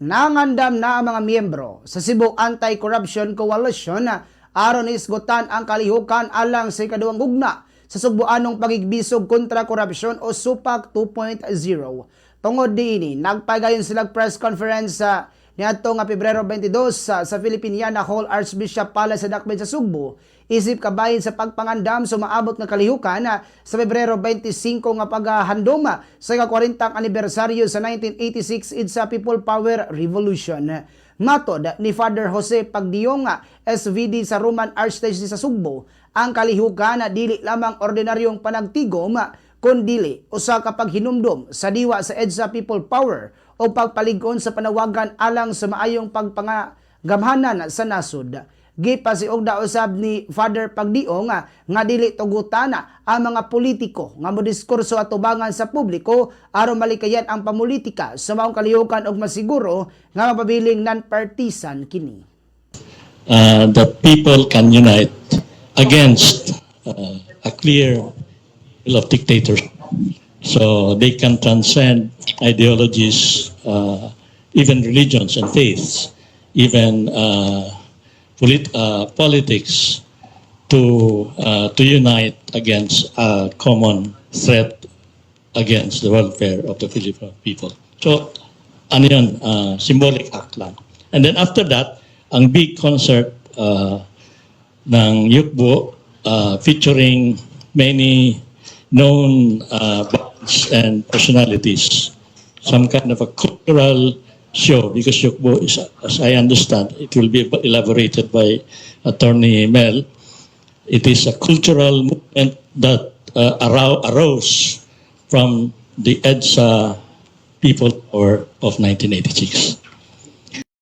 Nangandam na ang mga miyembro sa Cebu Anti-Corruption Coalition aron isgutan ang kalihukan alang sa ikaduhang gugma sa Sugbuanong Pakigbisog kontra Korupsyon o SUPAC 2.0. Tungod diini, nagpagayon sila press conference sa niadto nga Pebrero 22 sa Filipiniana Hall, Archbishop Palace sa Dakbayan sa Sugbo, isip kabahin sa pagpangandam sa maabot nga kalihukan sa Pebrero 25 nga paghandom sa ika-40 anibersaryo sa 1986 EDSA People Power Revolution. Matod ni Father Jose Pagdionga, SVD sa Roman Archdiocese sa Sugbo, ang kalihukan dili lamang ordinaryong panagtigom kundili usa ka paghinumdom sa diwa sa EDSA People Power o pagpalig-on sa panawagan alang sa maayong pagpangagamhanan sa nasod. Gipasiugda usab ni Father Pagdiong nga dili tugutan ang mga politiko nga modiskurso atubangan sa publiko aron malikayan ang pamulitika sa maong kalihukan og masiguro nga mapabiling non-partisan kini. That people can unite against a clear will of dictators. So they can transcend ideologies, even religions and faiths, even politics to unite against a common threat against the welfare of the Filipino people. So, ano yun, symbolic act lang. And then after that, ang big concert ng Yukbo featuring many known bands and personalities. Some kind of a cultural show because Yukbo is, as I understand, it will be elaborated by Attorney Mel. It is a cultural movement that arose from the EDSA People Power of 1986.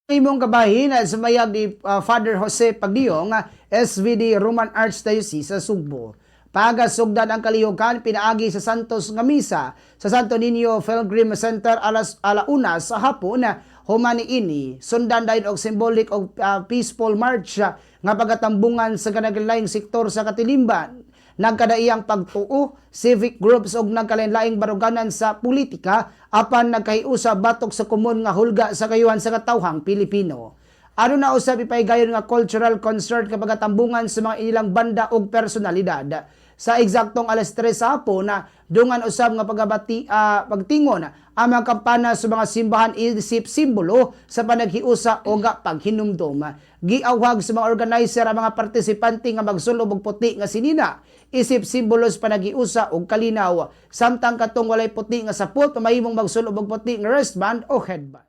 Imong kabahin sa mayag ni Father Jose Pagdiong, SVD, Roman Archdiocese sa Sugbo. Pagasugdan ang kalihukan pinaagi sa Santos nga misa sa Santo Niño Pilgrim Center alas 1:00 sa hapon. Human ini, sundan dayon og symbolic og peaceful march nga pagatambungan sa kanaglaing sektor sa katilingban, nagkadaiyang pagtuo, civic groups ug nagkalain-laing baruganan sa politika apan nagkahiusa batok sa komon nga hulga sa kayuhan sa katawhang Pilipino. Aduna usab ipahigayon nga cultural concert kapag tambungan sa mga inilang banda ug personalidad. Sa eksaktong alas 3 sa hapon na dungan usab nga pagabati pagtingon ang mga kampana sa mga simbahan isip simbolo sa panaghiusa o ga paghinumdom. Giawhag sa mga organizer ang mga partisipante nga magsulob og puti nga sinina isip simbolo sa panaghiusa og kalinaw. Samtang katong walay puti nga sapot, mahimong magsulob og puti nga wristband o headband.